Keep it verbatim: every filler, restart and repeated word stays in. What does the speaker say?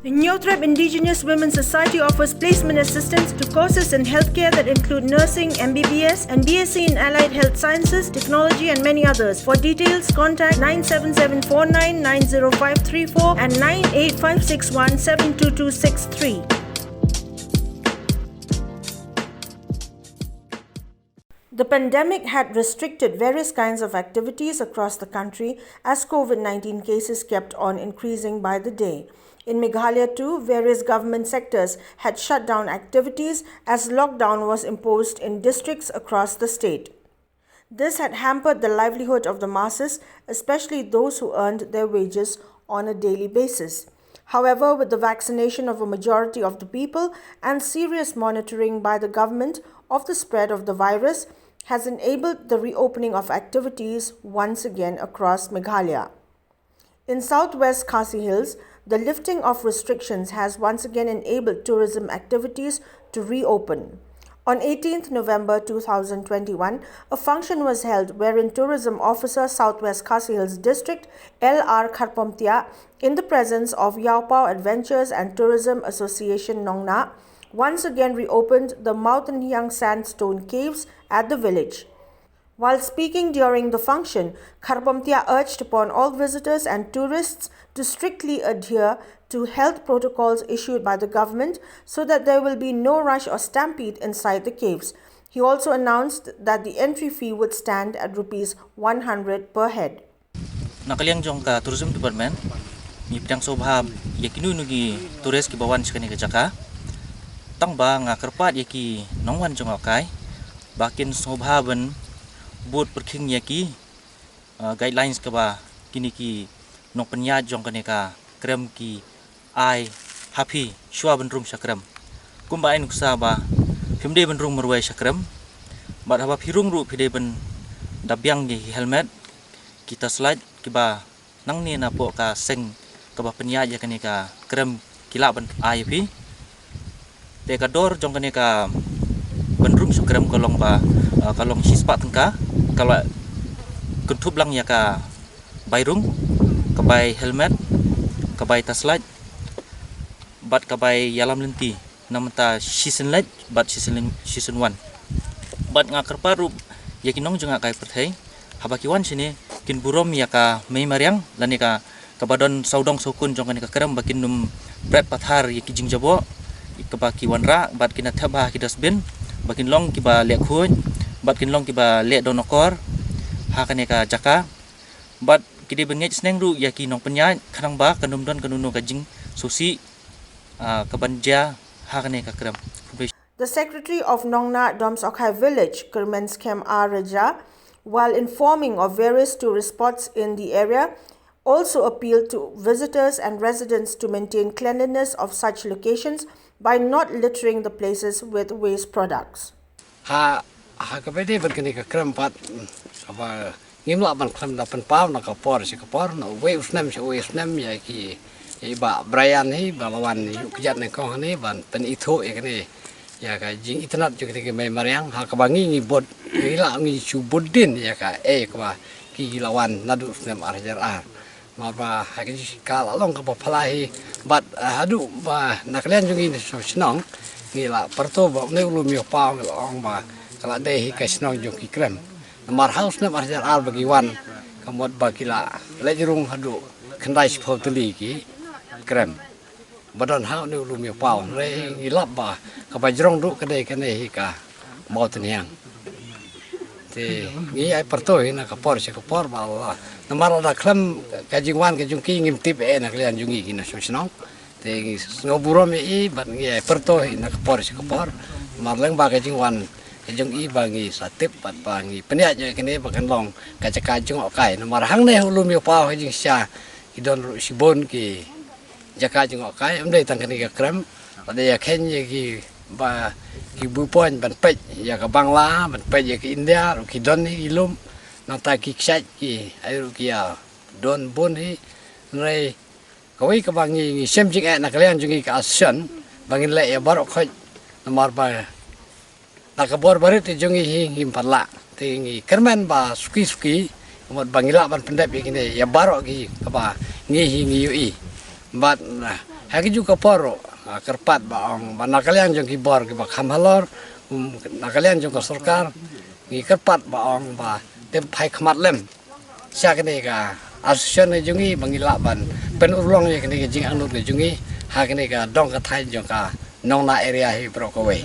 Hynñiewtrep Indigenous Women's Society offers placement assistance to courses in healthcare that include nursing, M B B S, and B S c in allied health sciences, technology, and many others. For details, contact nine seven seven four nine nine zero five three four and nine eight five six one seven two two six three. The pandemic had restricted various kinds of activities across the country as COVID nineteen cases kept on increasing by the day. In Meghalaya too, various government sectors had shut down activities as lockdown was imposed in districts across the state. This had hampered the livelihood of the masses, especially those who earned their wages on a daily basis. However, with the vaccination of a majority of the people and serious monitoring by the government of the spread of the virus, has enabled the reopening of activities once again across Meghalaya. In southwest Khasi Hills, the lifting of restrictions has once again enabled tourism activities to reopen. On eighteenth November two thousand twenty-one, a function was held wherein Tourism Officer, Southwest Khasi Hills District, L R Kharpomtia, in the presence of Yaupao Adventures and Tourism Association Nongnah, once again reopened the Mawtynhyang sandstone caves at the village. While speaking during the function, Kharpomtia urged upon all visitors and tourists to strictly adhere to health protocols issued by the government so that there will be no rush or stampede inside the caves. He also announced that the entry fee would stand at rupees one hundred per head. Na ka liang jong ka Tourism Department, ngi pdiang sngewbha ïa kino kino ki tourist kiba wan sha kane ka jaka. Tang ba nga kyrpad ïa ki nongwan jong ka kai ba kin sngewbha ban bud pyrkhing ïa ki, uh, guidelines kaba kine ki nongpynïaid jong kane ka krem ki ai ha phi shuwa ban rung sha krem. Kumba ai nuksa ba phim dei ban rung marwei sha krem. Bad haba phi rung ruh phi dei ban da biang ïa ki helmet, ki torchlight kiba nangne na poh ka seng kaba pynïaid ïa kane ka krem ki lah ban ai ïa phi. Te ka dor jong kane ka ban rung sha krem ka long ba, uh, ka long shispah tyngka, ka la kynthup lang ïa ka bai rung, ka bai helmet, ka bai torchlight bad ka bai ïalam lynti. Na mynta shisien leit bad shisien, shisien wan. Bad nga kyrpad ruh ïa ki nong jong nga kai pyrthei, haba ki wan shane kin burom ïa ka mei mariang lane ka, kaba don sawdong sawkun jong kane ka krem, ba kin nym bret pathar ïa ki jingjaboh kaba ki wanrah, bad kin ïa thep ha ki dustbin, ba kin long kiba leh khuid, bad kin long kiba leh don akor ha kane ka jaka. Bad ki dei ban ngeit sneng ruh ïa ki nongpynïaid khnang ba kan nym don kano kano ka jingsngewsih, ah, ka ban jia ha kane ka krem. The secretary of Nongnah Domsokhai village, Kyrmen Skhem R Raja, while informing of various tourist spots in the area, also appealed to visitors and residents to maintain cleanliness of such locations by not littering the places with waste products. Ha, ha kaba ïadei bad kane ka krem pat, kaba ngim lah ban khlem da pynpaw na ka por sha ka por, na uwei u snem sha uwei u snem, ïa ki, ïa i Bah Brian hi ba la wan ïuh kjat nyngkong hangne ban pynithuh ïa kane, ïa ka jingitynnad jong kane ka mei mariang, ha kaba ngi ngi bud, ngi lah ngi shu bud dien ïa ka, eh, kaba ki la wan naduh snem ar hajar ar. Namar ba ha ka jingshika la long kaba phylla hi bad, eh, haduh ba na ka liang jong ngi na shnong ngi la pyrto ba une u lum ïoh paw ngi la ong ba ka la dei hi ka shnong jong ki krem. Namar ha u snem ar hajar ar ba ki wan, ka mut ba ki la leit rung haduh khyndai shiphew tylli ki krem ba don ha une u lum ïoh paw. Hynrei ngi lap ba kaba jrong duh ka dei kane hi ka Mawtynhiang. Te ngi ai pyrto hi na ka por sha ka por ba la, namar lada khlem ka jingwan ka jong ki ngim tip eh na ka liang jong ngi ki nongshong shnong. Te ngi sngew burom ïa i bad ngi ai pyrto hi na ka por sha ka por. Namar lyngba ka jingwan ka jong i ba ngi sa tip bad ba ngi pynïaid ïa kane ba kan long ka jaka jngohkai. Namar hangne ha u lum ïoh paw ha jingshisha ki don ruh shibun ki jaka jngohkai, ym dei tang kane ka krem. Lada ïa kheiñ ïa ki ba ki viewpoint ban peit ïa ka Bangla, ban peit ïa ka India ruh ki don hi ki lum. Nangta ki kshaid ki ai ruh ki ïa don bun hi. Hynrei kawei kaba ngi, ngi shem jingeh na ka liang jong ngi ka association ba ngin leh ïa baroh khoit, namar ba na ka bor barit jong ngi hi ngim pat lah. Te ngi kyrmen ba suki suki, ka mut ba ngi lah ban pyndep ïa kine ïa baroh ki kaba ngi hi ngi ïohi. Bad, ah, Ha ki ju ka por ruh, ah, kyrpad ba ong ba na ka liang jong ki bor ki ba kham halor, um, na ka liang jong ka sorkar, ngi kyrpad ba ong ba te phai khmat lem. Sha kane ka association ne jong ngi ba ngi lah ban pynurlong ïa kane ka jingangnud ne jong ngi, ha kane ka dong ka thaiñ jong ka Nongna area hi baroh kawei.